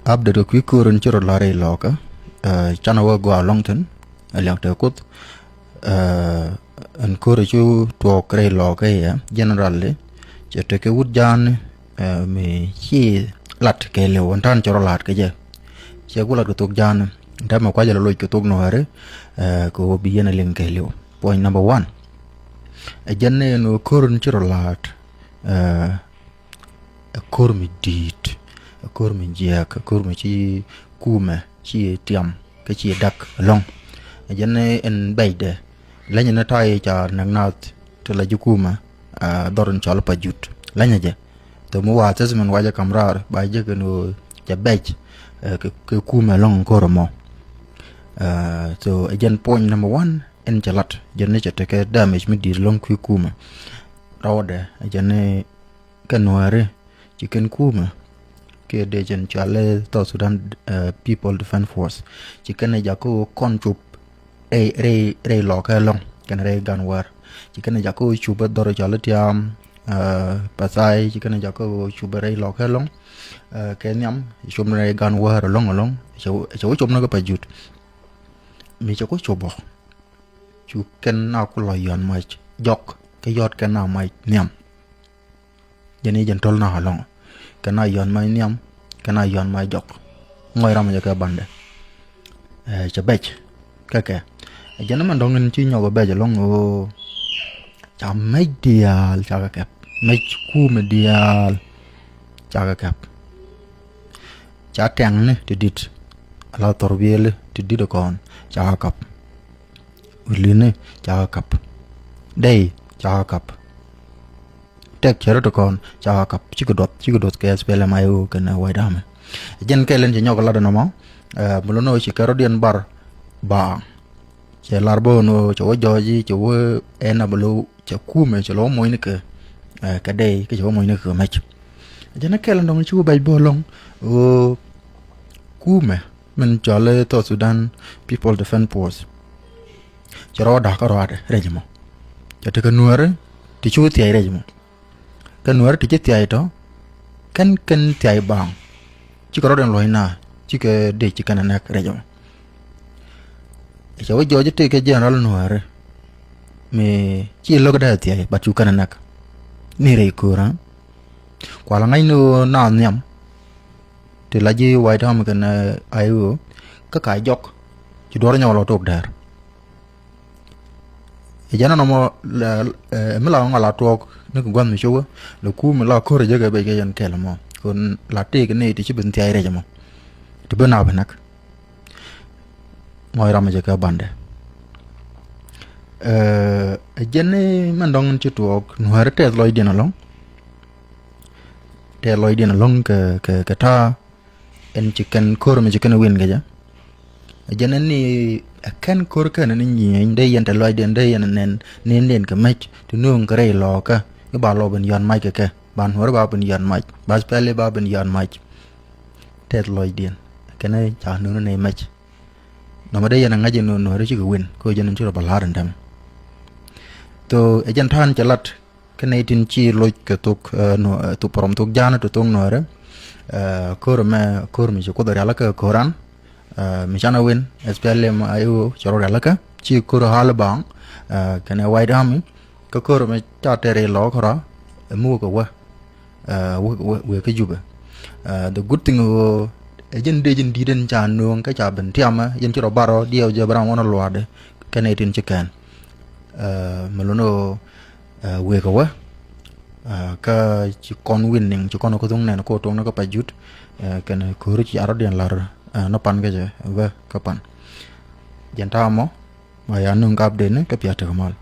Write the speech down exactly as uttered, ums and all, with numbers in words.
Update kɛ kui̱ ko̱r in ci rɔ la̱r rɛy lɔkä. Canɛ wä gɔaa lɔŋ thi̱n, ɛ liak te Kuoth. Ɛn ko̱r ci tuɔɔk rɛy lɔkä yɛ generally, cɛ tekɛ wut ja̱a̱n mi ci lat kɛɛliw, ɛn ta̱a̱n cɛ rɔ la̱t kɛ jɛ. Cɛ ku lat kɛ thok ja̱a̱n, ɛn ta̱a̱ mɛ kuacɛ lɔ loc kɛ thok Nuääri, kɛ ɣöö bi yɛn a liŋ kɛɛliw. Point number one, ɛ jɛn ni ɛn ɣöö ko̱r in ci rɔ la̱t ɛ ko̱r mi di̱i̱t, ɛ ko̱r mi jiɛɛk, ɛ ko̱r mi ci kumɛ ci tiam kä ci dak ɛlɔ̱ŋ. Ɛ jɛn ɛn bɛcdɛ, leny ni ta̱a̱ ca näk naath ti la ji̱ kumɛ, dhɔr in cɔal Pajut. Leny jɛ. Thok mi wa assessment wa jɛ kam raar ba jɛ kɛn ɣöö cɛ bɛc kɛ kumɛ ɛlɔ̱ŋ ko̱r ɛmɔ. So ɛ jɛn point number one in cɛ lat, jɛn ni cɛ tekɛ damage mi di̱i̱t ɛlɔ̱ŋ kui̱ kumɛ. Rɔɔdɛ ɛ jɛn ni kɛ Nuääri ci kɛn kumɛ kiɛ dee cɛn cɔal i̱ South Sudan People Defence Force, ci kɛn ɛ jakä ɣöö kɔn cop rɛy, rɛy, rɛy lɔkä ɛlɔ̱ŋ kɛn rɛy gan wäär. Ci kɛn ɛ jakä ɣöö cop ɛ dhɔr cɔal i̱ tiam, Pathai, ci kɛn ɛ jakä ɣöö cop ɛ rɛy lɔkä ɛlɔ̱ŋ kɛ nhiam, cop ni rɛy gan wäär ɛlɔ̱ŋ ɛlɔ̱ŋ. Cɛ wä cop ni kä Pajut. Mi cɛ ku cop bä, cu kɛn a ku lɔ yɔ̱a̱n mac jɔk, kä yɔ̱t kɛn a mac nhiam. Jɛn i̱ jɛn to̱l na ɛlɔ̱ŋ. Kɛn a yɔ̱a̱n mac nhiam, kɛn a yɔ̱a̱n mac jɔk. Ŋɔc ram jɛ kɛ bandɛ. Cɛ bɛc kɛ kɛ. Jɛn mɛn dɔ̱ŋ in ci nyɔk bɛc ɛlɔ̱ŋ ɣöö ca mɛc diaal ca kɛ kɛp. Mɛc kumɛ diaal ca kɛ kɛp. Ca tɛŋni ti di̱t, ala thɔrbiɛli ti di̱t kɔn ca kɛ kap. Wi̱lini ca kɛ kap. Dɛy ca kɛ kap. Tɛk cärä ti kɔn ca kɛ kap. Cikɛ duɔth, cikɛ duɔth kɛ SPLM IO kɛnɛ White Army. Jɛn kɛl in cɛ nyɔk lat ɛn ɛmɔ, mi lo̱n ɣöö ci kɛ rɔ̱diɛn bar baaŋ. Cɛ lar bä ɣän ɣöö cɛ wä jɔɔc i̱ cɛ wä ɛn a bä lo̱w cɛ kumɛ cɛ lɔ wä moc ni kɛ, kɛ dɛy kä cɛ wä moc ni kɛ mɛc. Jɛn kɛl in dɔ̱ŋ ci wä bɛc bä ɛlɔ̱ŋ ɣöö kumɛ min cɔal i̱ South Sudan People Defence Force cɛ rɔ da̱k kä rɔadɛ rɛc ɛmɔ. Cɛ tekɛ Nuääri ti cu thiac rɛc ɛmɔ. Kɛ Nuääri ti ci thiac tɔ kɛn kɛn thiac baaŋ. Cikɛ rɔ̱diɛn luɔ̱c na cikɛ dee ci kɛn ɛ nɛk rɛc ɛmɔ. Cɛ wä jɔɔc i̱ tëëkɛ general Nuääri mi ci lo̱k dee thiac bat cu kɛn ɛ nɛk. Ni rɛy köörä. Kualɛ ŋa̱cni ɣöö naath nhiam ti la ji̱ White Army kɛnɛ IO kä ka jɔk ci duɔ̱ɔ̱r nyɔk lɔ tok dɛɛr. Ɛ jɛn ɛnɔmɔ mi la ŋɔl a tuɔɔk ni kɛ gua̱th mi copä lɛ ku mi la ko̱r ɛ jekɛ bec kɛ yɛn kɛl ɛmɔ. Kɛ la tëëk ni ti ci ben thiac rɛc ɛmɔ ti ben a ben näk. Ŋɔc ram jɛ kɛ bandɛ. Ɛ jɛn ni mɛn dɔ̱ŋ ci tuɔɔk Nuääri tɛth lɔcdiɛn ɛlɔ̱ŋ. Tɛth lɔcdiɛn ɛlɔ̱ŋ kɛ, kɛ, kɛ ta̱a̱ ɛn ci kɛn ko̱r mi ci kɛn win kɛ jɛ. Ɛ jɛn ni ɛ kɛn ko̱r kɛn ni nyieny dee yɛn tɛth lɔcdiɛn dee yɛn nɛn ni nɛn kɛ mec ti nööŋ kɛ rɛy lɔɔkä i̱ ba lɔ ben yɔ̱a̱n mac kɛ kɛ ba Nuääri ba ben yɔ̱a̱n mac ba SPLA ba ben yɔ̱a̱n mac. Tɛth lɔcdiɛn kɛn ca nööŋ ni mec. Nɔmɔ dee yɛn a ŋa̱c in Nuääri cikɛ win kä jɛn in ci rɔ bä la̱r in tɛm. Tho ɛ jɛn ta̱a̱n cɛ lat kä nɛy tin ci loc kɛ thok, thok pɔrɔm thok ja̱a̱n ti thok Nuääri. Ko̱r mɛ ko̱r mi ci Kuoth rialikä ko̱ran mi canɛ win SPLM IO cɛ rɔ rialikä ci ko̱r ɣa̱l baŋ kɛnɛ White Army. Kä ko̱r mɛ ca tɛr ilɔ kɔra ɛ mi wä kɛ wä wä wä kä Jubɛ. The good thing ɣöö ɛ jɛn dee jɛn di̱t ɛn ca nööŋ kä ca ben tiamä yɛn ci rɔ barɔ diɛw jɛ bɛ ram wä nɔ luaadɛ kɛnɛ tin ci kɛn. Mɛ lon ɣöö wëë kɛ wä kä ci kɔn win niŋ ci kɔn kä thuŋ nɛn ko tuɔŋni kä Pajut. Kɛnɛ ko̱r ci arɔ diɛn lar nɔ pan kä jɛ wä kä pan. Jɛn ta̱a̱ mɔ mɛ ya nööŋ kap dee ni kä pia̱ tek mal.